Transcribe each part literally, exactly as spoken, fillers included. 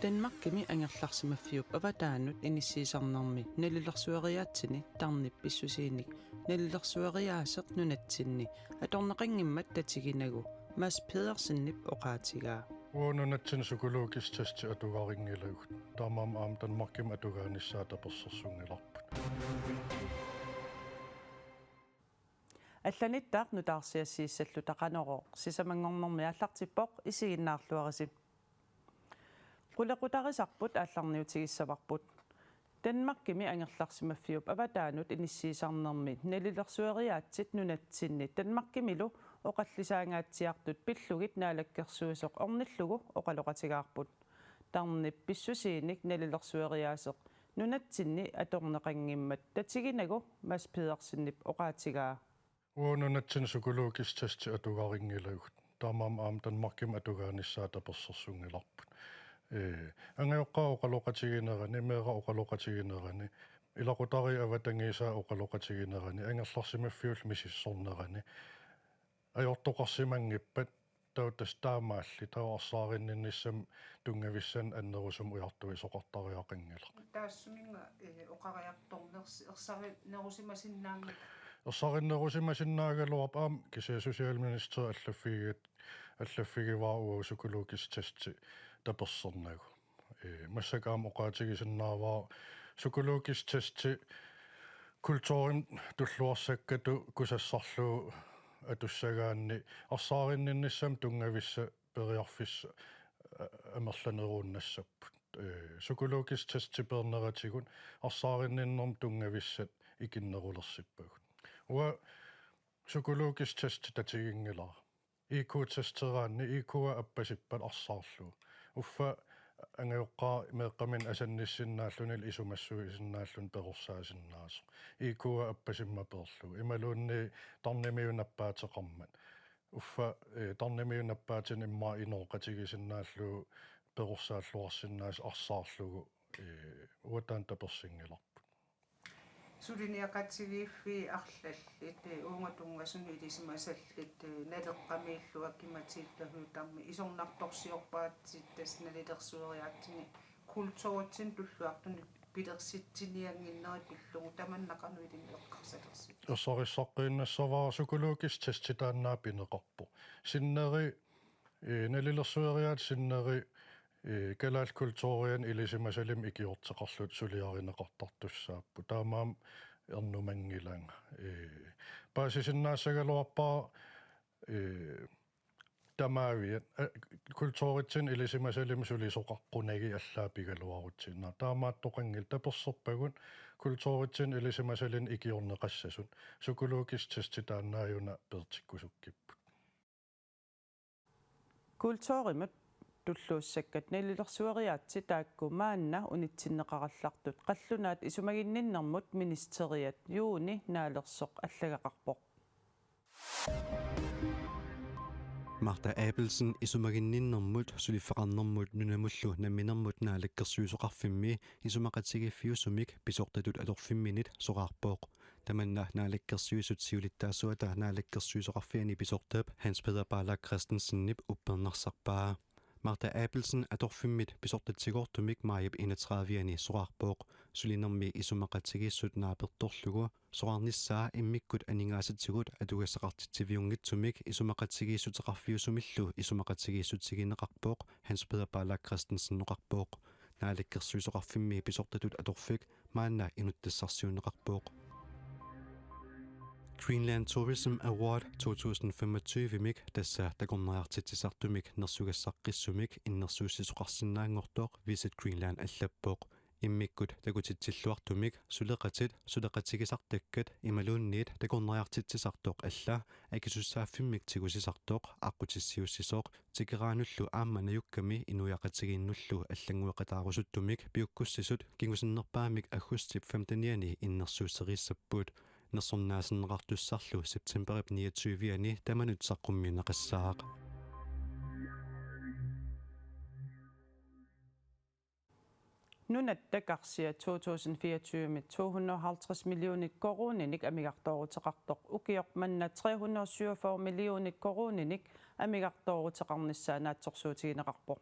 Danmarkimi angerlarsimaffiup avataanut inissiisarnermi nalilersueriaatsini tarnip pissusiinik nalilersueriaaseq nunatsinni atorneqanngimmat tatiginagu Mads Pedersenip oqaatigaa. Uagut nunatsinni psykologisk testi atugarinngilagut. Taamaammat aamma Danmarkimi atugaanissaa tapersersunngilarput. Allanittaaq nutaarsiassiissalluta Qanorooq sisamanngornermi aallartippoq, isiginnaarluarisi. Qulequtarisarput aallarniutigissavarput. Danmarkimi angerlarsimaffiup avataanut inissiisarnermi nalilersueriaatsit nunatsinni Danmarkimilu oqallisaangaatsiartut pillugit naalakkersuisoq ornillugu oqaloqatigaarput. Tarnip pissusiinik nalilersueriaaseq nunatsinni atorneqanngimmat tatiginagu Mads Pedersenip oqaatigaa. Uagut nunatsinni psykologisk testi atugarinngilagut. Taamaammat aamma Danmarkimi atugaanissaa tapersersunngilarput. Ee, angajoqqaat oqaloqatiginerani, meeraq oqaloqatiginerani, ilaqutariit avatangiisaat oqaloqatiginerani, angerlarsimaffiullu misissornerani ajortoqarsimanngippat, taava tassa taamaalli, taava arsaarinninnissamut tunngavissanik annerusumik ujartuisoqartariaqanngilaq. Taassuminnga, eh, oqariartornersi-, ersarinnerusimasinnaanngilaq. Ersarinnerusimasinnaagaluarpoq, aamma kisianni socialministeri allaffigivat-, allaffigivara uagut psykologisk testi tapersernagu. Ee, massakkut aamma oqaatigisinnaavara psykologisk testi kulturimik tulluarsakkatut kusassarlugu atussagaanni arsaarinninnissamut tunngavissat periarfissat, a-, amerlaneruunnassapput. Ee, psykologisk testi peerneratigut arsaarinninnermut tunngavissat ikinnerulersippagut. Uanga psykologisk testi tatiginngilara. I Q-testeraanni I Q-a appasippat arsaarlugu. Uffa angajoqqaaq meeqqaminnik asannissinnaalluni isumassuisinnaalluni perorsaasinnaasoq. I Q-a appasimmapeerlugu. Imaluunniit tarnimiut nappaateqarmat. Uffa, eh, tarnimiut nappaatinik immaqa inooqatigisinnaallugu perorsaalluarsinnaasoq arsaarlugu, eh, uagut taanna tapersinngilarput. Suliniaqatigiiffii arlallit, eh, uunga tunngasunut ilisimasallit, eh, Naleqqamiillu Aki-Matilda Høegh-Dam isornartorsiorpaatit tassa nalilersueriaatsini kulturitsinnut tulluartunik pilersitsiniannginnerit pillugu, tamanna qanoq ilinnut eqqarsalersippit? Ersarissaqqiinnassavara, psykologisk testi taanna pineqarpoq. Sinneri, eh, nalilersueriaatsit sinneri, eh, kalaallit kulturiani ilisimasalimmik ikiorteqarlutik suliarineqartartussaapput. Taamaammat ernumanngilanga. Eh, paasisinnaassagaluarpara, eh, tamaaviat, eh, kulturitsinnut ilisimasalimmik sulisoqaqqunagit allaat pigaluarutsiinnarput. Taamaattoqanngilaq, taperserpagut kulturitsinnut ilisimasalinnut ikiorneqassasut. Psykologisk testi taannaajuna peertikkusukkipput. Kulturimut tulluussakkat nalilersueriaatsit taakku maanna unitsinneqarallartut qallunaat isumaginninnermut ministeriat juuni naalersoq allagaqarpoq. Martha Abelsen isumaginninnermut, suliffeqarnermut nunamullu namminermut naalakkersuisoqarfimmi isumaqatigiiffiusumik pisortatut atorfimminit soraarpoq. Tamanna Naalakkersuisut siulittaasuata Naalakkersuisoqarfiani pisortap Hans Peter Barlach Christensenip uppernarsarpaa. Martha Abelsen atorfimmit pisortatigoortumik maajip enogtredive-ani soraarpoq. Sulinermi isumaqatigiissut naapertorlugu soraarnissaa immikkut aningaasatigut atugassaqartitsiviunngitsumik isumaqatigiissuteqarfiusumillu isumaqatigiissutigineqarpoq, Hans Peter Barlach Christensen oqarpoq. Naalakkersuisoqarfimmi pisortatut atorfik maanna inuttassarsiunneqarpoq. Greenland Tourism Award to tusind femogtyve-mik, tassa takornariartitsisartumik nersugassaqqissumik innersuussisoqarsinnaanngortoq Visit Greenland allappoq. Immikkut takutitsilluartumik suleqatit, suleqatigisartakkat imaluunniit takornariartitsisartoq alla akisussaaffimmik tigusisartoq aqqutissiuussisoq tikeraanullu aamma najukkami inuiaqatigiinnullu allanngueqataarusuttumik piukkussisut kingusinnerpaamik aggustip femtenianni innersuusseriissapput. Nersornaasinneqartussarlu septemberip niogtyve-ani tamanut saqqummiunneqassaaq. Nunatta karsia to tusind fireogtyve-mi to hundrede og halvtreds millioner koruuninik amigartooruteqartoq ukioq manna tre hundrede og syvogfyrre millioner koruuninik amigartooruteqarnissaa naatsorsuutigineqarpoq.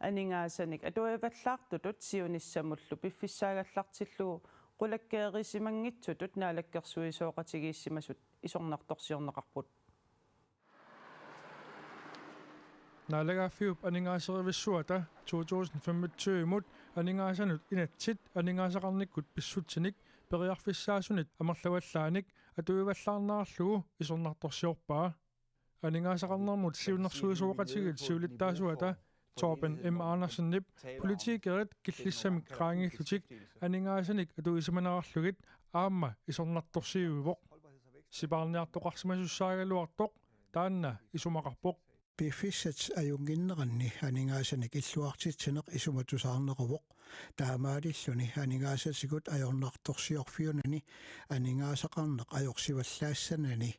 Aningaasanik atuivallaartutut siunissamullu piffissaagallartillugu qulakkeerisimanngitsutut naalakkersuisooqatigiissimasut isornartorsiorneqarput. Naalagaaffiup aningaaserivissuata to tusind femogtyve-mut aningaasanut inatsit aningaasaqarnikkut pissutsinik periarfissaasunit amerlavallaanik atuivallaarnerarlugu isornartorsiorpaa. Aningaasaqarnermut siunnersuisoqatigiit siulittaasuata Torben M. Andersenip politikerit killissamik qaangiillutik aningaasanik atuisimanerarlugit aamma isornartorsiuivoq. Sipaarniartoqarsimasussaagaluartoq taanna isumaqarpoq. Piffissat ajunnginneranni aningaasanik illuartitsineq isumatusaarneruvoq. Taamaalilluni aningaasatigut ajornartorsiorfiunani aningaasaqarneq ajorsivallaassanani.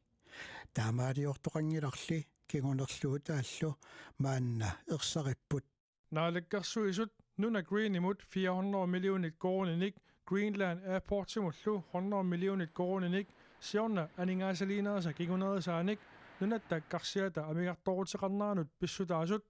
Taamaaliortoqanngilarli kingunerluutaallu maanna ersaripput. Naalakkersuisut Nuna Greenimut fire hundrede millionit koruuninik Greenland Airportsimullu hundrede millionit koruuninik siorna aningaasaliinerisa kingunerisaanik nunatta karsiata amigartooruteqarneranut pissutaasut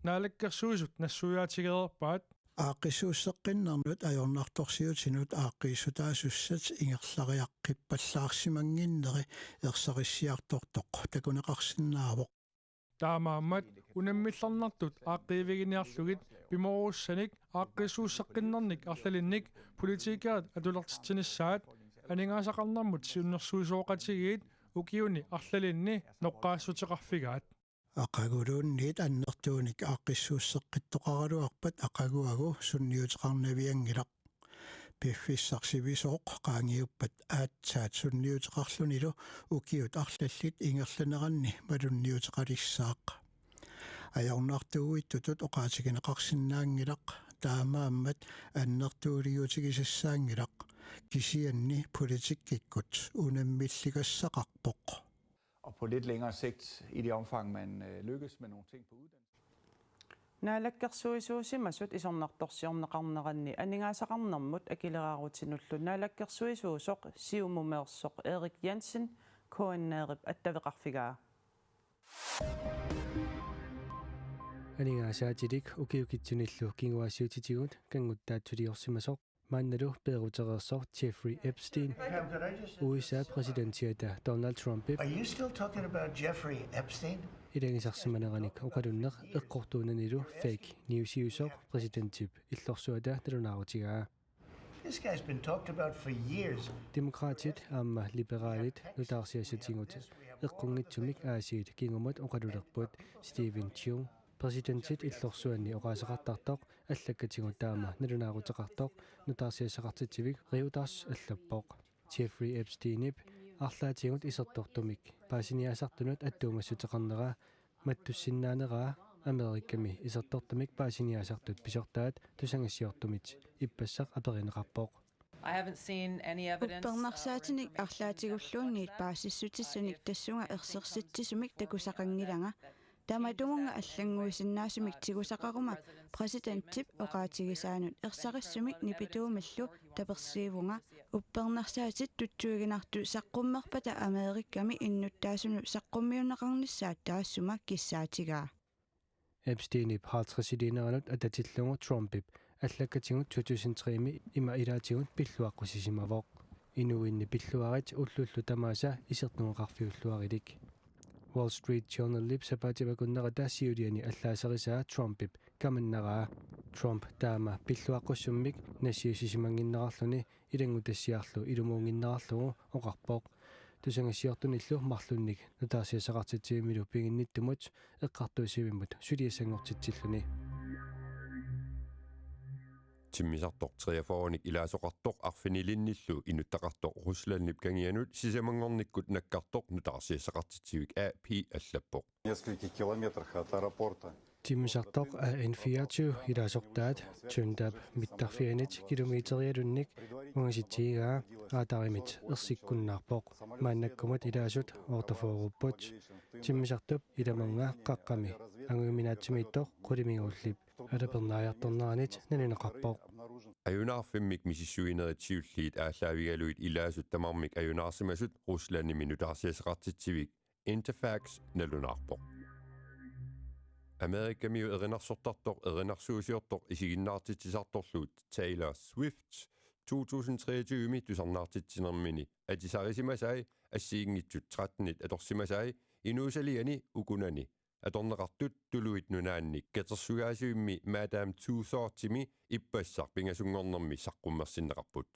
Naalakkersuisut nassuiaatigereerpaat. Aaqqissuusseqqinnernut ajornartorsiutinut aaqqiissutaasussat ingerlariaqqippallaarsimannginneri ersarissiartortoq takuneqarsinnaavoq. Taamaammat unammillernartut aaqqiiviginiarlugit pimoorussanik aaqqissuusseqqinnernik arlalinnik politikerit atulertitsinissaat aningaasaqarnermut siunnersuisoqatigiit ukiuni arlalinni noqqaassuteqarfigaat. Aqaguluunniit annertuunik aaqqissuusseqqittoqaraluarpat aqaguagu sunniuteqarnavianngilaq. Piffissaq sivisooq qaangiuppat aatsaat sunniuteqarlunilu ukiut arlallit ingerlaneranni malunniuteqalissaaq. Ajornartuuittutut oqaatigineqarsinnaanngilaq taamaammat annertuuliutigisassaanngilaq kisianni politikkikkut unammilligassaqarpoq. Og på lidt længere sigt, i det omfang man øh, lykkes med nogle ting på uddannelse. Naalakkersuisuusimasut isornartorsiorneqarneranni aningaasaqarnermut akileraarutinullu naalakkersuisuusoq Siumumeersoq Erik Jensen K N R-ip attaveqarfigaa. Aningaasaatilik ukiukitsunillu kinguaassiuutitigut kannguttaatsuliorsimasoq maannalu peerutereersoq Jeffrey Epstein U S A præsidentiata Donald Trumpip Are you still talking about Jeffrey Epstein? Ilagisarsimaneranik oqalunneq eqqortuunanilu fake newsiusoq præsidentip illorsuata nalunaarutigaa. This guy's been talked about for years. Demokraatit aamma liberalit nutaarsiassatigut eqqunngitsumik aasiit kingumut oqalulerput Stephen Cheung. Præsidentit illorsuanni oqaaseqartartoq allakkatigut taama nalunaaruteqartoq nutaarsiassaqartitsivik Reuters allappoq. Jeffrey Epsteinip arlaatigut isertortumik paasiniaasartunut attuumassuteqarnera mattussinnaaneraa Amerikami isertortumik paasiniaasartut pisortaat tusangassiortumit ippassaq aperineqarpoq. I haven't seen any evidence. Uppernarsaatinik arlaatigulluunniit paasissutissanik tassunga ersersitsisumik takusaqanngilanga. Tamatumunnga allannguisinnaasumik tigusaqaruma præsidentip oqaatigisaanut ersarissumik nipituumillu tapersiivunga. Uppernarsaatit tutsuiginartut saqqummerpata Amerikami innuttaasunut saqqummiunneqarnissaat taassuma kissaatigaa. Epsteinip halvtredsiliineranut atatillugu Trumpip allakkatigut to tusind tre-mi ima ilaatigut pilluaqqusisimavoq. Inuuinni pilluarit ullullu tamaasa isertugoqarfiulluarilik. Wall Street Journalip sapaatip akunnerata siuliani allaaserisaa Trumpip kamannaraa. Trump taama pilluaqqussummik nassiussisimannginnerarluni ilanngutassiarlu ilumuunnginnerarlugu oqarpoq. Tusangassiortunillu marlunnik nutaarsiassaqartitsivimmilu piginnittumut eqqartuussivimmut suliassanngortitsilluni. Timmisartoq treogfyrrenik ilaasoqartoq arfinilinnillu inuttaqartoq Ruslandip kangianut sisamanngornikkut nakkartoq nutaarsiassaqartitsivik A P allappoq. Нескольких километрах от аэропорта. Timmisartoq A N fireogtyve ilaasortaat Tyndap mittarfianit kilometerialunnik ungasitsigigaa raadarimit ersikkunnaarpoq. Maannakkumut ilaasut otteogfyrrerupput. Timmisartup ilamunga qaqqami angujuminaatsimiittoq qulimiguullip alapernaajartorneranit nalineqarpoq. Ajunaarfimmik misissuinerit siulliit aallaavigalugit ilaasut tamarmik ajunaarsimasut Ruslandimi nutaarsiassaqartitsivik Interfax nalunaarpoq. Amerikamiut erinarsortartoq erinarsuusiortoq isiginnaartitsisartorlu Taylor Swift to tusind treogtyve-mi tusarnaartitsinermini atisarisimasai assigiinngitsut tretten-it atorsimasai inuusaliani ukunani atorneqartut Tuluit Nunaanni katersugaasivimmi Madame Tussauds-imi ippassaq pingasunngornermi saqqummersinneqarput.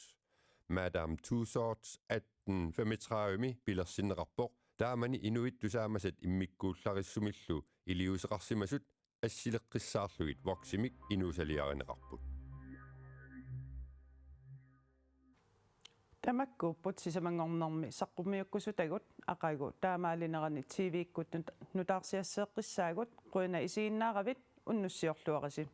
Madame Tussauds atten femogtredive-mi pilersinneqarpoq, taamani inuit tusaamasat immikkuullarissumillu iliuuseqarsimasut assileqqissaarlugit Voximik inuusaliarineqarput. Tamakkuupput sisamanngornermi saqqummiukkusutagut, aqagu taamaalinerani T V-kkut nut-, nutaarsiasseeqqissaagut. Qujanaq isiginnaaravit, unnussiorluarisi.